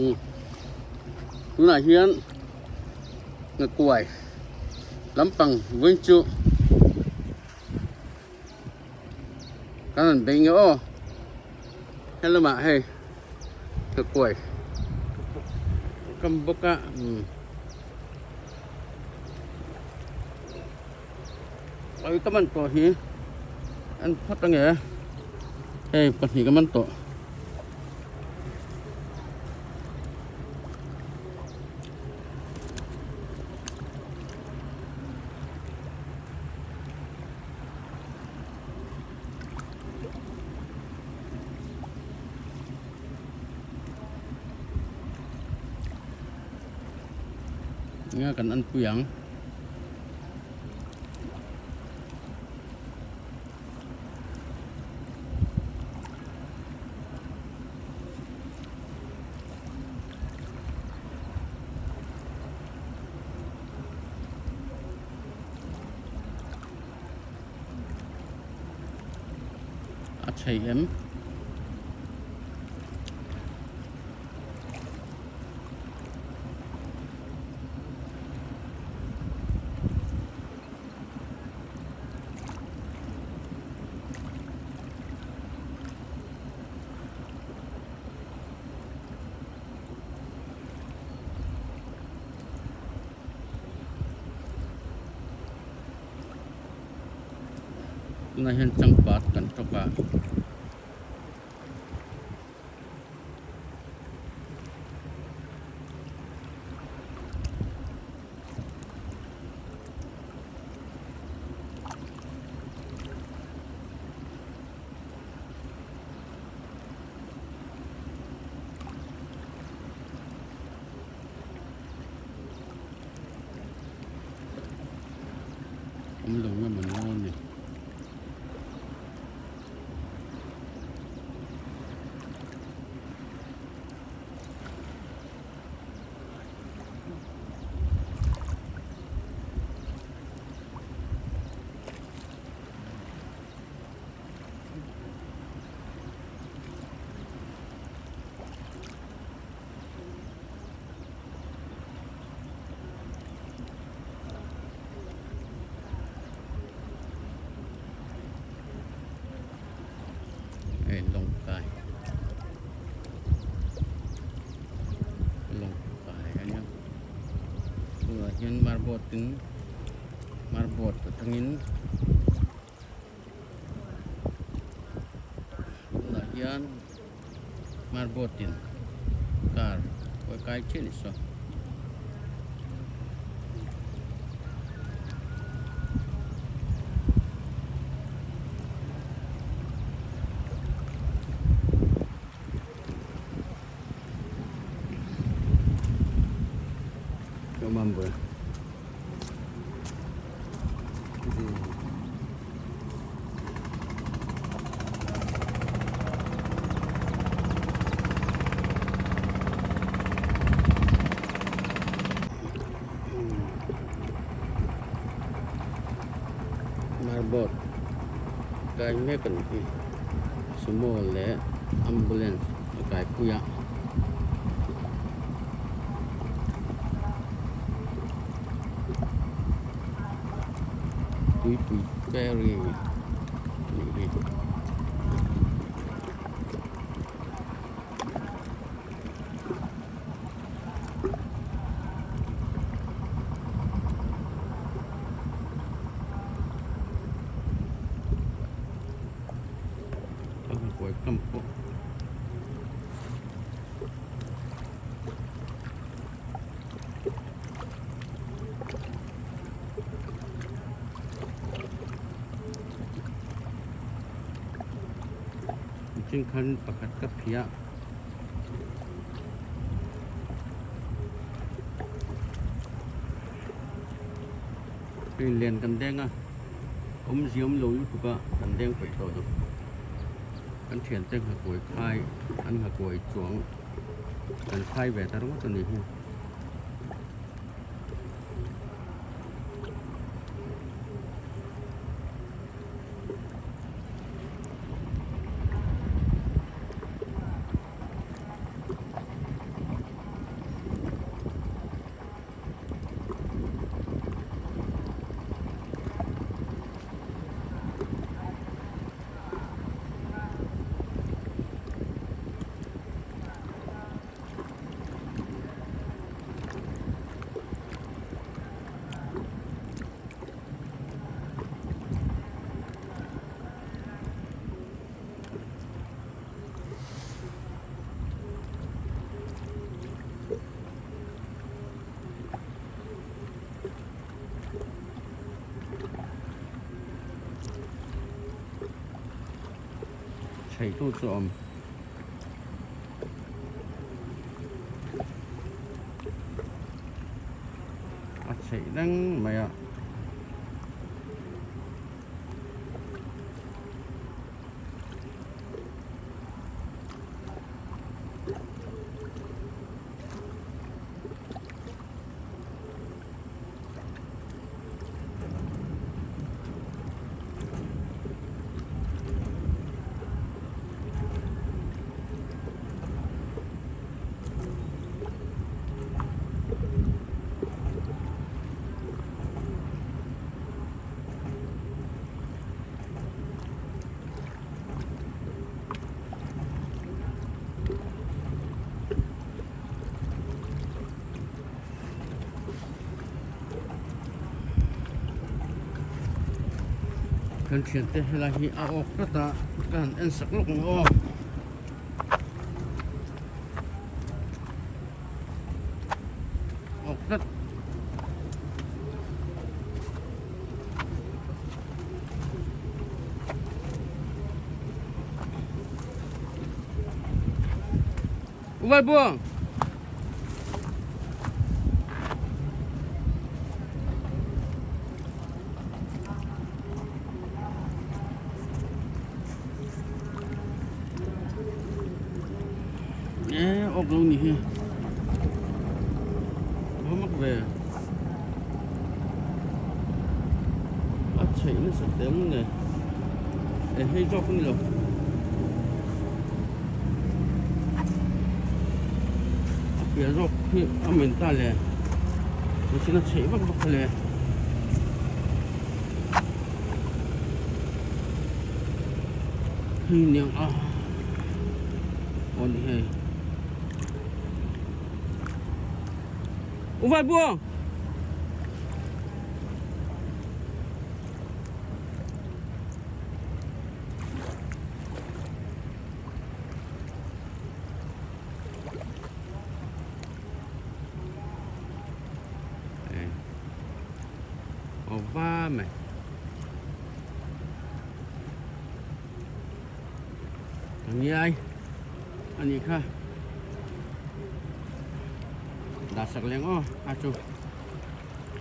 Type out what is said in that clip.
Umm tunah hian nghakuai lampang vawiin chu kan rawn bei nge aw helamah hei nghakuai kam bawk a umm Oi ka man tawh hi an phawt ange hei pahnih ka man tawh. Nga kan an pui ang. A chei em. Tunah hian changpat kan tawk a. Awm lo nge maw ni ni. Hei lawng kai lawng kai a nia tunah hian marboard in marboard atangin tunah hian marboard in car kawi kai chiah ni saw. Marbot kai mek a nih hi sumo leh ambulance a kai pui a. Tuipui ferry a nih hi. Chingkhan pakhat ka phiah. Hei len kan deng a awmzia awm lo lutuk a kan deng peih tawh lo kan thiante nghakuai khai an nghakuai chuang kan khai ve ta ringawt a nih hi. chheih tu chu a awm. A chheih reng mai a. Kan thiante helai hi a awk tlat a ka han en sak lawk ang aw. Awk tlat. Uval buang. E awk lo ni hi. Va mak ve. A chheih nasa tel nge. E hei zawk a ni lo. A piah zawk hi a men ta le. Machine a chheih vak vak le. Hei niang a. Aw ni hei. Uval buang. Aw va mai. Ka ngiai a nih kha. Dah sak leng aw a chu.